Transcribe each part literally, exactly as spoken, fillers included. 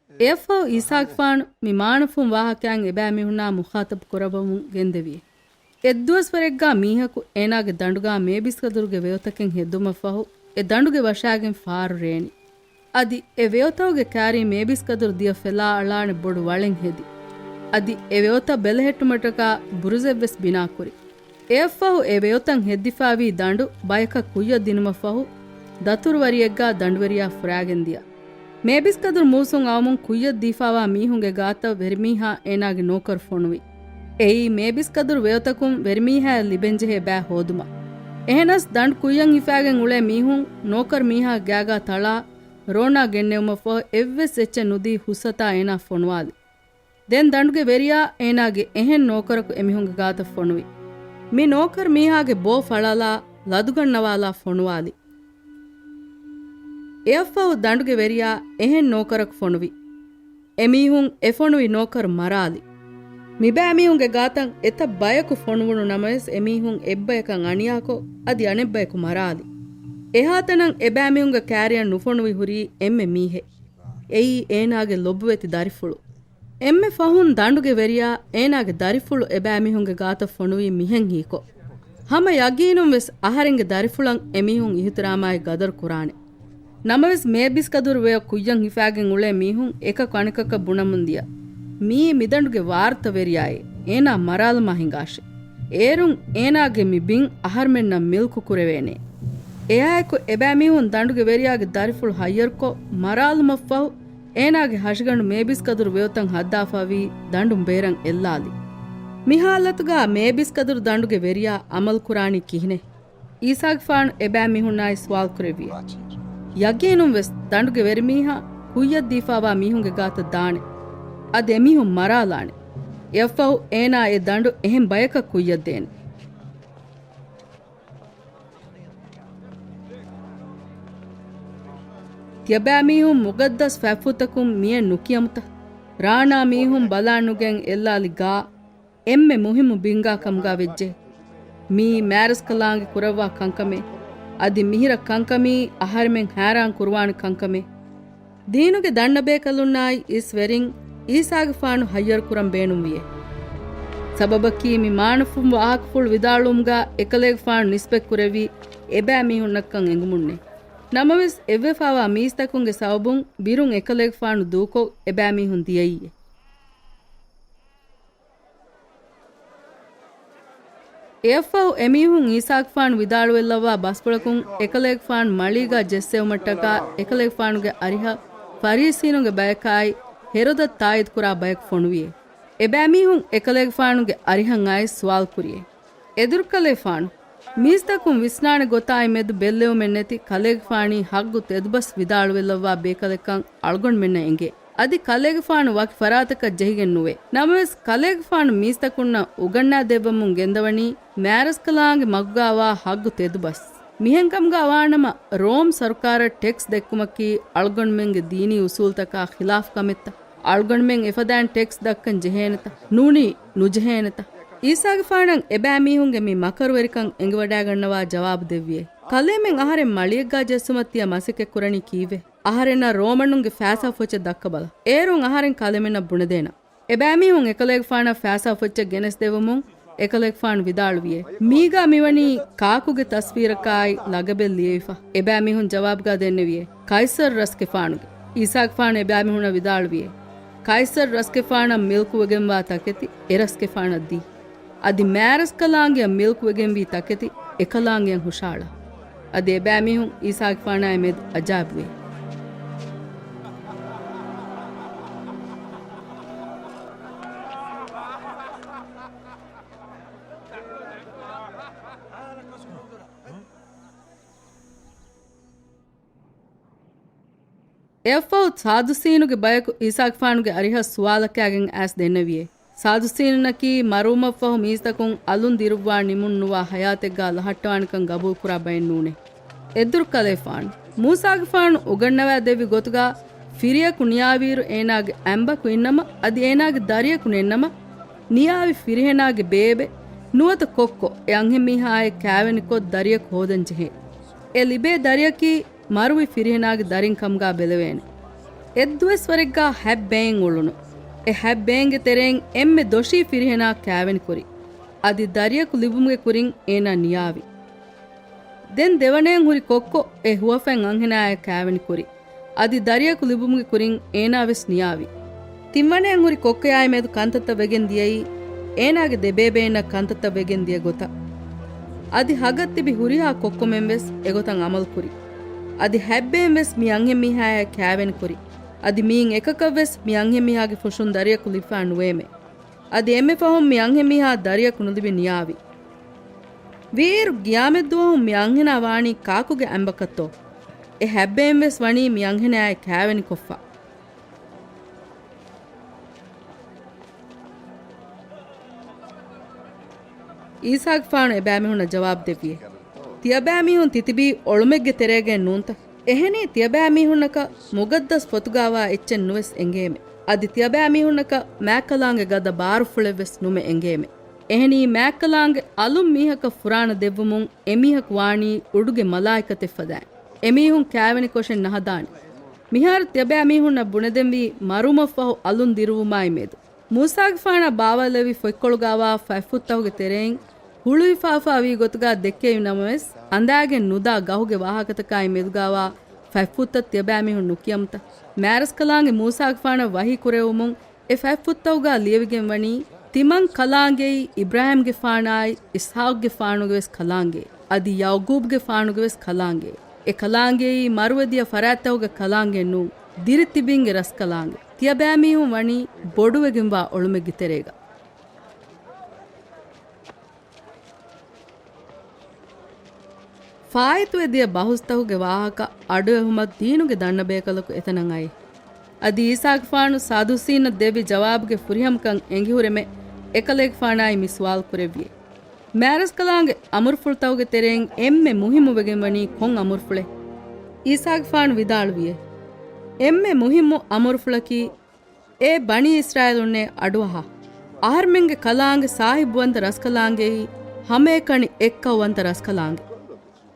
އެއަށްފަހު އީސާގެފާނު މި މާނަފުން ވާހަކައިން އެބައިމީހުންނާ މުޚާޠަބު ކުރައްވަމުން ގެންދެވި. އެއްދުވަސްވަރެއްގާ މީހަކު އޭނާގެ ދަނޑުގާ މޭބިސްގަދުރުގެ ވެޔޮތަކެއް ހެއްދުމަށްފަހު، އެ ދަނޑުގެ ވަށާގެން ފާރު ރޭނި. އަދި އެ ވެޔޮތަކުގެ ކާރީ މޭބިސްގަދުރު ދިޔަ ފެލާ އަޅާނެ ބޮޑު ވަޅެއް ހެދި. އަދި އެ ވެޔޮތައް ބެލެހެއްޓުމަށްޓަކާ ބުރުޒެއްވެސް ބިނާކުރި. އެއަށްފަހު އެ ވެޔޮތައް ހެއްދިފާވީ ދަނޑު ބަޔަކަށް ކުއްޔަށް ދިނުމަށްފަހު، ދަތުރުވަރިއެއްގާ ދަނޑުވެރިޔާ ފުރާގެން ދިޔަ. މޭބިސްގަދުރު މޫސުން އައުމުން ކުއްޔަށް ދީފާވާ މީހުންގެ ގާތަށް ވެރިމީހާ އޭނާގެ ނޯކަރު ފޮނުވި. އެއީ މޭބިސްގަދުރު ވެޔޮތަކުން ވެރިމީހާއަށް ލިބެންޖެހޭ ބައި ހޯދުމަށް. އެހެނަސް ދަނޑު ކުއްޔަށް ހިފާގެން އުޅޭ މީހުން ނޯކަރު މީހާ ގާގާ ތަޅާ ރޯނާ ގެންނެވުމަށްފަހު އެއްވެސް އެއްޗެއް ނުދީ ހުސްއަތާ އޭނާ ފޮނުވާލި. ދެން ދަނޑުގެ ވެރިޔާ އޭނާގެ އެހެން ނޯކަރަކު އެމީހުންގެ ގާތަށް ފޮނުވި. މި ނޯކަރު މީހާގެ ބޯ ފަޅާލާ، ލަދުގަންނަވާލާ ފޮނުވާލި. އެއަށްފަހު ދަނޑުގެ ވެރިޔާ އެހެން ނޯކަރަކު ފޮނުވި. އެމީހުން އެ ފޮނުވި ނޯކަރު މަރާލި. މިބައިމީހުންގެ ގާތަށް އެތައް ބަޔަކު ފޮނުވުނު ނަމަވެސް، އެމީހުން އެއްބަޔަކަށް އަނިޔާކޮށް، އަދި އަނެއްބަޔަކު މަރާލި. އެހާތަނަށް އެބައިމީހުންގެ ކާރިއަށް ނުފޮނުވި ހުރީ އެންމެ މީހެއް. އެއީ އޭނާގެ ލޮބުވެތި ދަރިފުޅު. އެންމެ ފަހުން ދަނޑުގެ ވެރިޔާ އޭނާގެ ދަރިފުޅު އެބައިމީހުންގެ ގާތަށް ފޮނުވީ މިހެން ހީކޮށް. ހަމަ ޔަގީނުން ވެސް އަހަރެންގެ ދަރިފުޅަށް އެމީހުން އިހުތިރާމާއި ގަދަރު ކުރާނެ. ނަމަވެސް މޭބިސްގަދުރު ވެޔޮ ކުއްޔަށް ހިފާގެން އުޅޭ މީހުން އެކަކު އަނެކަކަށް ބުނަމުން ދިޔަ، މިއީ މިދަނޑުގެ ވާރުތަ ވެރިޔާއޭ، އޭނާ މަރާލުމާ ހިނގާށޭ. އޭރުން އޭނާގެ މި ބިން އަހަރުމެންނަށް މިލްކު ކުރެވޭނޭ. އެއާއެކު އެބައިމީހުން ދަނޑުގެ ވެރިޔާގެ ދަރިފުޅު ހައްޔަރުކޮށް މަރާލުމަށްފަހު، އޭނާގެ ހަށިގަނޑު މޭބިސްގަދުރު ވެޔޮތައް ހައްދާފަވީ ދަނޑުން ބޭރަށް އެއްލާލި. މިހާލަތުގާ މޭބިސްގަދުރު ދަނޑުގެ ވެރިޔާ އަމަލުކުރާނީ ކިހިނެއް؟ އީސާގެފާނު އެބައިމީހުންނާއި ސުވާލު ކުރެއްވިއޭ. ޔަގީނުން ވެސް ދަނޑުގެ ވެރިމީހާ ކުއްޔަށްދީފާވާ މީހުންގެ ގާތަށް ދާނެ. އަދި އެމީހުން މަރާލާނެ. އެއަށްފަހު އޭނާ އެ ދަނޑު އެހެން ބަޔަކަށް ކުއްޔަށް ދޭނެ. ތިޔަބައިމީހުން މުގައްދަސް ފަތްފުށްތަކުން މިއެއް ނުކިޔަމުތަ؟ ރާނާ މީހުން ބަލާނުގެން އެއްލާލި ގާ، އެންމެ މުހިއްމު ބިންގާ ކަމުގާ ވެއްޖެ. މިއީ މާރަސްކަލާނގެ ކުރައްވާ ކަންކަމޭ. އަދި މިހިރަ ކަންކަމީ އަހަރެމެން ހައިރާން ކުރުވާނެ ކަންކަމޭ. ދީނުގެ ދަންނަ ބޭކަލުންނާއި އިސް ވެރިން އީސާގެފާނު ހައްޔަރު ކުރަން ބޭނުންވިއޭ. ސަބަބަކީ މި މާނަފުން ވާހަކަފުޅު ވިދާޅުވުމުގާ އެކަލޭގެފާނު ނިސްބަތް ކުރެއްވީ އެބައިމީހުންނަށްކަން އެނގުމުންނޭ. ނަމަވެސް އެއްވެފާވާ މީސްތަކުންގެ ސަބަބުން ބިރުން އެކަލޭގެފާނު ދޫކޮށް އެބައިމީހުން ދިޔައީއޭ. އެއަށްފަހު އެމީހުން އީސާގެފާނު ވިދާޅުވެލައްވާ ބަސްފުޅަކުން އެކަލޭގެފާނު މަޅީގާ ޖެއްސެވުމަށްޓަކާ އެކަލޭގެފާނުގެ އަރިހަށް ފަރީސީނުންގެ ބަޔަކާއި ހެރޮދަށް ތާއީދުކުރާ ބަޔަކު ފޮނުވިއޭ. އެބައިމީހުން އެކަލޭގެފާނުގެ އަރިހަށް އައިސް ސުވާލު ކުރިއޭ. އެދުރުކަލޭފާނު، މީސްތަކުން ވިސްނާނެ ގޮތާއި މެދު ބެއްލެވުމެއް ނެތި ކަލޭގެފާނީ ހައްގު ތެދުބަސް ވިދާޅުވެލައްވާ ބޭކަލެއްކަން އަޅުގަނޑުމެންނަށް އެނގޭ. އަދި ކަލޭގެފާނު ވަކި ފަރާތަކަށް ޖެހިގެން ނުވޭ. ނަމަވެސް ކަލޭގެފާނު މީސްތަކުންނަށް އުގަންނާ ދެއްވަމުން ގެންދަވަނީ މާރަސްކަލާނގެ މަގުގާވާ ހައްގު ތެދުބަސް. މިހެންކަމުގާ ވާނަމަ ރޯމް ސަރުކާރަށް ޓެކްސް ދެއްކުމަކީ އަޅުގަނޑުމެންގެ ދީނީ އުސޫލުތަކާ ޚިލާފު ކަމެއްތަ؟ އަޅުގަނޑުމެން އެފަދައިން ޓެކްސް ދައްކަން ޖެހޭނެތަ؟ ނޫނީ ނުޖެހޭނެތަ؟ އީސާގެފާނަށް އެބައިމީހުންގެ މި މަކަރުވެރިކަން އެނގިވަޑައިގަންނަވާ ޖަވާބު ދެއްވިއޭ. ކަލޭމެން އަހަރެން މަޅިއެއްގާ ޖެއްސުމަށް ތިޔަ މަސައްކަތް ކުރަނީ ކީއްވެ؟ އަހަރެންނަށް ރޯމަނުންގެ ފައިސާ ފޮއްޗެއް ދައްކަބަލަ. އޭރުން އަހަރެން ކަލޭމެންނަށް ބުނެދޭނަން. އެބައިމީހުން އެކަލޭގެފާނަށް ފައިސާ ފޮއްޗެއް ގެނެސް ދެވުމުން އެކަލޭގެފާނު ވިދާޅުވިއޭ. މީގާ މިވަނީ ކާކުގެ ތަސްވީރަކާއި ލަގަބެއް ލިޔެވިފަ. އެބައިމީހުން ޖަވާބުގާ ދެންނެވިއޭ. ކައިސަރު ރަސްގެފާނުގެ. އީސާގެފާނު އެބައިމީހުންނަށް ވިދާޅުވިއޭ. ކައިސަރު ރަސްގެފާނަށް މިލްކުވެގެންވާ ތަކެތި އެ ރަސްގެފާނަށް ދީ. އަދި މާރަސްކަލާނގެއަށް މިލްކުވެގެންވީ ތަކެތި އެކަލާނގެއަށް ހުށައަޅާ. އަދި އެބައިމީހުން އީސާގެފާނާއި މެދު އަޖާބުވޭ. އެއަށްފަހު ސާދުސީނުގެ ބަޔަކު އީސާގެފާނުގެ އަރިހަށް ސުވާލަކާގެން އައިސް ދެންނެވިއޭ. ސާދުސީނުންނަކީ މަރުވުމަށްފަހު މީސްތަކުން އަލުން ދިރުއްވާ ނިމުން ނުވާ ހަޔާތެއްގާ ލަހައްޓަވާނެކަން ގަބޫލުކުރާ ބައެއް ނޫނޭ. އެއްދުރުކަލޭފާނު، މޫސާގެފާނު އުގަންނަވާ ދެއްވި ގޮތުގާ ފިރިޔަކު ނިޔާވިއިރު އޭނާގެ އަނބަކު އިންނަމަ އަދި އޭނާގެ ދަރިޔަކު ނެންނަމަ ނިޔާވި ފިރިހެނާގެ ބޭބެ ނުވަތަ ކޮއްކޮ އެ އަންހެންމީހާއާއެކު ކާވެނިކޮށް ދަރިޔަކު ހޯދަން ޖެހޭ. އެ ލިބޭ ދަރިޔަކީ މަރުވި ފިރިހެނާގެ ދަރިން ކަމުގާ ބެލެވޭނެ. އެއްދުވަސްވަރެއްގާ ހަތް ބޭން އުޅުނު. އެ ހަތް ބޭންގެ ތެރެއިން އެންމެ ދޮށީ ފިރިހެނާ ކާވެނިކުރި. އަދި ދަރިޔަކު ލިބުމުގެ ކުރިން އޭނާ ނިޔާވި. ދެން ދެވަނަޔަށް ހުރި ކޮއްކޮ އެ ހުވަފަތް އަންހެނާޔަށް ކާވެނިކުރި. އަދި ދަރިޔަކު ލިބުމުގެ ކުރިން އޭނާ ވެސް ނިޔާވި. ތިންވަނަޔަށް ހުރި ކޮއްކޮޔާއި މެދު ކަންތައްތައް ވެގެން ދިޔައީ، އޭނާގެ ދެ ބޭބެއިންނަށް ކަންތައްތައް ވެގެން ދިޔަ ގޮތަށް. އަދި ހަގަށް ތިބި ހުރިހާ ކޮއްކޮމެން ވެސް އެގޮތަށް އަމަލުކުރި. އަދި ހަތްބޭން ވެސް މި އަންހެންމީހާޔަށް ކާވެނިކުރި. އަދި މީން އެކަކަށް ވެސް މި އަންހެންމީހާގެ ފުށުން ދަރިޔަކު ލިބިފާ ނުވޭމެ. އަދި އެންމެ ފަހުން މި އަންހެންމީހާ ދަރިޔަކު ނުލިބި ނިޔާވި. ވީއިރު ގިޔާމަތްދުވަހު މި އަންހެނާ ވާނީ ކާކުގެ އަނބަކަށްތޯ؟ އެ ހަތްބޭން ވެސް ވަނީ މި އަންހެނާއެ ކާވެނިކޮށްފަ. އީސާގެފާނު އެބައިމީހުންނަށް ޖަވާބު ދެއްވިއޭ. ތިޔަބައިމީހުން ތިތިބީ އޮޅުމެއްގެ ތެރޭގައެއް ނޫންތަ؟ އެހެނީ ތިޔަބައިމީހުންނަކަށް މުގައްދަސް ފޮތުގާވާ އެއްޗެއް ނުވެސް އެނގޭމެ. އަދި ތިޔަބައިމީހުންނަކަށް މާތްކަލާނގެ ގަދަ ބާރުފުޅެއްވެސް ނުމެ އެނގޭމެ. އެހެނީ މާތްކަލާނގެ އަލުން މީހަކަށް ފުރާނަ ދެއްވުމުން އެމީހަކު ވާނީ އުޑުގެ މަލާއިކަތެއް ފަދައިން. އެމީހުން ކާވެނިކޮށެއް ނަހަދާނެ. މިހާރު ތިޔަބައިމީހުންނަށް ބުނެދެންވީ މަރުވުމަށްފަހު އަލުން ދިރުވުމާއި މެދު. މޫސާގެފާނާ ބާވާލެއްވި ފޮތްކޮޅުގާވާ ފަތްފުށްތަކުގެ ތެރެއިން ހުޅުވިފާފާ ވީ ގޮތުގާ ދެއްކެވި ނަމަވެސް، އަނދާގެން ނުދާ ގަހުގެ ވާހަކަތަކާއި މެދުގާވާ ފަތްފުށްތައް ތިޔަބައިމީހުން ނުކިޔަމުތަ؟ މާރަސްކަލާނގެ މޫސާގެފާނަށް ވަޙީ ކުރެވުމުން އެ ފަތްފުށްތަކުގާ ލިޔެވިގެން ވަނީ، ތިމަން ކަލާނގެއީ އިބްރާހީމްގެފާނާއި އިސްޙާޤުގެފާނުގެ ވެސް ކަލާނގެ، އަދި ޔަޢުޤޫބްގެފާނުގެ ވެސް ކަލާނގެ. އެ ކަލާނގެއީ މަރުވެދިޔަ ފަރާތްތަކުގެ ކަލާނގެއެއް ނޫން، ދިރިތިބީންގެ ރަސްކަލާނގެ. ތިޔަބައިމީހުން ވަނީ ބޮޑުވެގެންވާ އޮޅުމެއްގެ ތެރޭގަ. ފާއިތުވެ ދިޔަ ބަހުސްތަކުގެ ވާހަކަ އަޑުއެހުމަށް ދީނުގެ ދަންނަބޭކަލަކު އެތަނަށް އައީ. އަދި އީސާގެފާނު ސާދުސީންނަށް ދެއްވި ޖަވާބުގެ ފުރިހަމަކަން އެނގިހުރެމެ، އެކަލޭގެފާނާއި މި ސުވާލު ކުރެއްވިއޭ. މާރަސްކަލާނގެ އަމުރުފުޅުތަކުގެ ތެރެއިން އެންމެ މުހިއްމުވެގެން ވަނީ ކޮން އަމުރުފުޅެއް؟ އީސާގެފާނު ވިދާޅުވިއޭ، އެންމެ މުހިއްމު އަމުރުފުޅަކީ، އޭ ބަނީ އިސްރާއީލުންނޭ އަޑުއަހާ. އަހަރެމެންގެ ކަލާނގެ ސާހިބުވަންތަ ރަސްކަލާނގެއީ ހަމައެކަނި އެއްކައުވަންތަ ރަސްކަލާނގެ.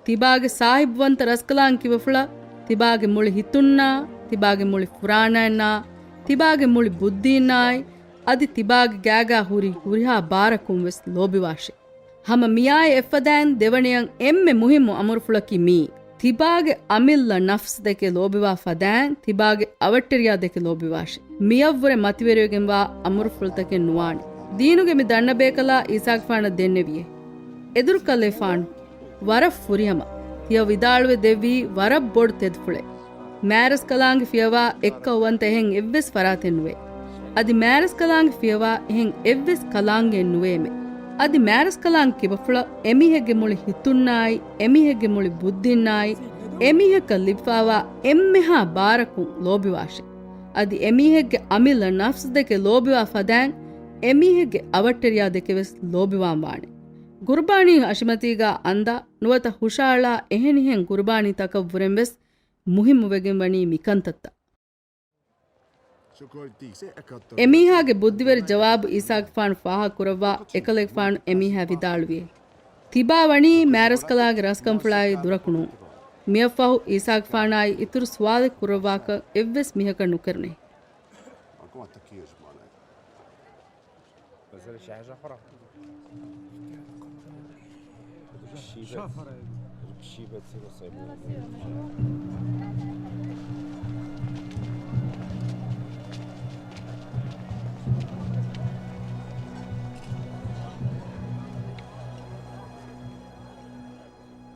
ތިބާގެ ސާހިބުވަންތަ ރަސްކަލާނގެ ކިބަފުޅަށް ތިބާގެ މުޅި ހިތުންނާ، ތިބާގެ މުޅި ފުރާނައިންނާ، ތިބާގެ މުޅި ބުއްދީންނާއި، އަދި ތިބާގެ ގާގާ ހުރި ހުރިހާ ބާރަކުން ވެސް ލޯބިވާށެ. ހަމަ މިއާއި އެއްފަދައިން ދެވަނަޔަށް އެންމެ މުހިއްމު އަމުރުފުޅަކީ މިއީ. ތިބާގެ އަމިއްލަ ނަފްސް ދެކެ ލޯބިވާ ފަދައިން ތިބާގެ އަވަށްޓެރިޔާ ދެކެ ލޯބިވާށެ. މިއަށްވުރެ މަތިވެރިވެގެންވާ އަމުރުފުޅުތަކެއް ނުވާނެ. ދީނުގެ މި ދަންނަބޭކަލާ އީސާގެފާނަށް ދެންނެވިއޭ. އެދުރުކަލޭފާނު، ވަރަށް ފުރިހަމަ. ތިޔަ ވިދާޅުވެ ދެއްވީ ވަރަށް ބޮޑު ތެދުފުޅެއް. މާރަސްކަލާނގެ ފިޔަވާ އެއްކައުވަންތަ އެހެން އެއްވެސް ފަރާތެއް ނުވޭ. އަދި މާރަސްކަލާނގެ ފިޔަވާ އެހެން އެއްވެސް ކަލާނގެއެއް ނުވޭމެ. އަދި މާރަސްކަލާނގެ ކިބަފުޅަށް އެމީހެއްގެ މުޅި ހިތުންނާއި، އެމީހެއްގެ މުޅި ބުއްދިންނާއި، އެމީހަކަށް ލިބިފާވާ އެންމެހާ ބާރަކުން ލޯބިވާށެ. އަދި އެމީހެއްގެ އަމިއްލަ ނަފްސް ދެކެ ލޯބިވާ ފަދައިން، އެމީހެއްގެ އަވަށްޓެރިޔާ ދެކެ ވެސް ލޯބިވާން ވާނެ. ގުރުބާނީ ހަށިމަތީގާ އަނދާ ނުވަތަ ހުށައަޅާ އެހެނިހެން ގުރުބާނީތަކަށްވުރެން ވެސް މުހިއްމުވެގެން ވަނީ މިކަންތައްތައް. އެމީހާގެ ބުއްދިވެރި ޖަވާބު އީސާގެފާނު ފާހަގަކުރައްވާ، އެކަލޭގެފާނު އެމީހާ ވިދާޅުވިއޭ، ތިބާ ވަނީ މާރަސްކަލާނގެ ރަސްކަންފުޅާއި ދުރަކު ނޫން. މިއަށްފަހު އީސާގެފާނާއި އިތުރު ސުވާލެއް ކުރައްވާކަށް އެއްވެސް މީހަކަށް ނުކެރުނޭ.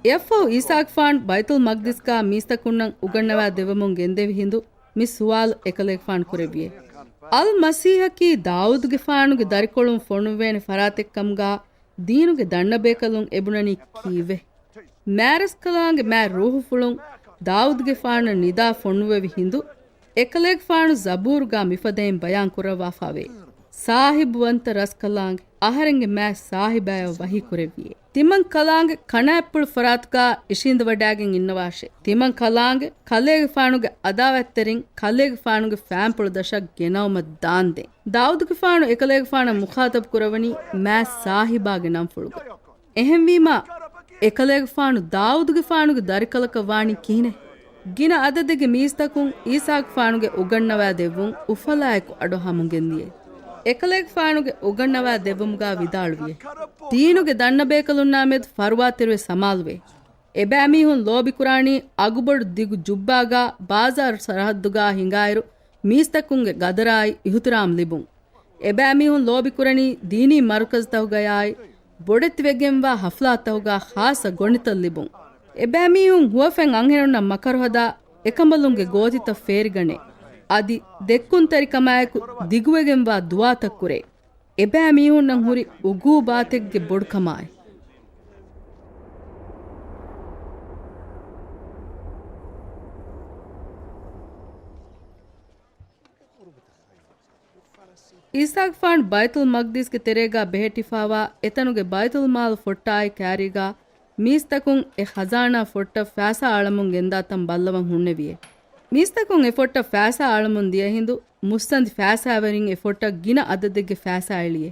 އެއަށްފަހު އީސާގެފާނު ބައިތުލް މަގްދިސްގާ މީސްތަކުންނަށް އުގަންނަވާ ދެވެމުން ގެންދެވި ހިނދު، މި ސުވާލު އެކަލޭގެފާނު ކުރެއްވިއޭ. އަލް މަސީޙަކީ ދާއޫދުގެފާނުގެ ދަރިކޮޅުން ފޮނުއްވޭނެ ފަރާތެއްކަމުގާ ދީނުގެ ދަންނަބޭކަލުން އެބުނަނީ ކީއްވެ؟ މާރަސްކަލާނގެ މާތް ރޫޙުފުޅުން ދާއޫދުގެފާނަށް ނިދާ ފޮނުއްވެވި ހިނދު، އެކަލޭގެފާނު ޒަބޫރުގާ މިފަދައިން ބަޔާން ކުރައްވާފާވޭ. ސާހިބުވަންތަ ރަސްކަލާނގެ އަހަރެންގެ މާތް ސާހިބާޔަށް ވަޙީ ކުރެއްވިއޭ. ތިމަން ކަލާނގެ ކަނާތްޕުޅު ފަރާތުގާ އިށީނދެވަޑާގެން އިންނަވާށޭ. ތިމަން ކަލާނގެ ކަލޭގެފާނުގެ އަދާވަތްތެރިން ކަލޭގެފާނުގެ ފާންޕުޅު ދަށަށް ގެނައުމަށް ދާންދޭން. ދާއޫދުގެފާނު އެކަލޭގެފާނަށް މުޚާޠަބު ކުރައްވަނީ މާތް ސާހިބާގެ ނަންފުޅުގަ. އެހެންވީމާ، އެކަލޭގެފާނު ދާއޫދުގެފާނުގެ ދަރިކަލަކަށް ވާނީ ކިހިނެއް؟ ގިނަ އަދަދެއްގެ މީސްތަކުން އީސާގެފާނުގެ އުގަންނަވާ ދެއްވުން އުފަލާއެކު އަޑުއަހަމުން ގެންދިޔައީ. އެކަލޭގެފާނުގެ އުގަންނަވާ ދެއްވުމުގާ ވިދާޅުވިއޭ، ދީނުގެ ދަންނަ ބޭކަލުންނާމެދު ފަރުވާތެރިވެ ސަމާލުވޭ. އެބައިމީހުން ލޯބިކުރާނީ އަގުބޮޑު ދިގު ޖުއްބާގާ ބާޒާރު ސަރަހައްދުގާ ހިނގާއިރު، މީސްތަކުންގެ ގަދަރާއި އިހުތިރާމް ލިބުން. އެބައިމީހުން ލޯބިކުރަނީ ދީނީ މަރުކަޒުތަކުގަޔާއި، ބޮޑެތިވެގެންވާ ހަފްލާތަކުގާ ޚާއްޞަ ގޮނޑިތައް ލިބުން. އެބައިމީހުން ހުވަފެން އަންހެނުންނަށް މަކަރު ހަދާ، އެކަނބަލުންގެ ގޯތިތައް ފޭރިގަނޭ. އަދި ދެއްކުންތެރިކަމާއެކު ދިގުވެގެންވާ ދުޢާތައް ކުރޭ. އެބައިމީހުންނަށް ހުރި އުގޫބާތެއްގެ ބޮޑުކަމާއި. އީސާގެފާނު ބައިތުލް މަގްދިސްގެ ތެރޭގާ ބެހެއްޓިފާވާ އެތަނުގެ ބައިތުލް މާލު ފޮއްޓާއި ކާރީގާ މީސްތަކުން އެ ޚަޒާނާ ފޮއްޓަށް ފައިސާ އަޅަމުން ގެންދާ ތަން ބައްލަވަން ހުންނެވިއޭ. މީސްތަކުން އެ ފޮއްޓަށް ފައިސާ އަޅަމުން ދިޔަ ހިނދު، މުއްސަނދި ފައިސާވެރިން އެ ފޮއްޓަށް ގިނަ އަދަދެއްގެ ފައިސާ އެޅިއޭ.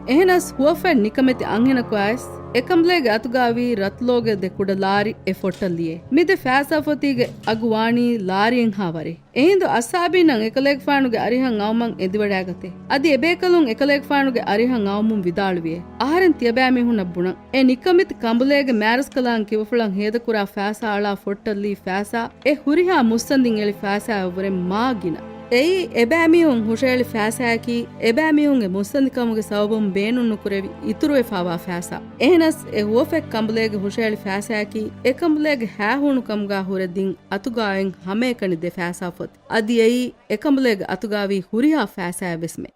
އެހެނަސް ހުވަފަތް ނިކަމެތި އަންހެނަކު އައިސް، އެކަނބުލޭގެ އަތުގާވީ ރަތުލޯގެ ދެ ކުޑަ ލާރި އެ ފޮއްޓަށް ލިޔޭ. މި ދެ ފައިސާފޮތީގެ އަގު ވާނީ ލާރިއެއްހާ ވަރެއް. އެހިނދު އަޞްޙާބީންނަށް އެކަލޭގެފާނުގެ އަރިހަށް އައުމަށް އެދިވަޑައިގަތޭ. އަދި އެބޭކަލުން އެކަލޭގެފާނުގެ އަރިހަށް އައުމުން ވިދާޅުވިއޭ، އަހަރެން ތިޔަބައިމީހުންނަށް ބުނަން. އެ ނިކަމެތި ކަނބުލޭގެ މާރަސްކަލާނގެ ކިބަފުޅަށް ހޭދަކުރާ ފައިސާ އަޅާ ފޮއްޓަށް ލީ ފައިސާ އެ ހުރިހާ މުއްސަނދިން އެޅި ފައިސާއަށްވުރެ މާ ގިނަ. އެއީ އެބައިމީހުން ހުށައެޅި ފައިސާއަކީ، އެބައިމީހުންގެ މުއްސަނދިކަމުގެ ސަބަބުން ބޭނުންނުކުރެވި އިތުރުވެފާވާ ފައިސާ. އެހެނަސް އެ ހުވަފަތް ކަނބުލޭގެ ހުށައެޅި ފައިސާއަކީ، އެކަނބުލޭގެ ހައިހޫނުކަމުގާ ހުރެ ދިން އަތުގާއިން ހަމައެކަނި ދެ ފައިސާފޮތި. އަދި އެއީ އެކަނބުލޭގެ އަތުގާވީ ހުރިހާ ފައިސާއެއްވެސްމެ.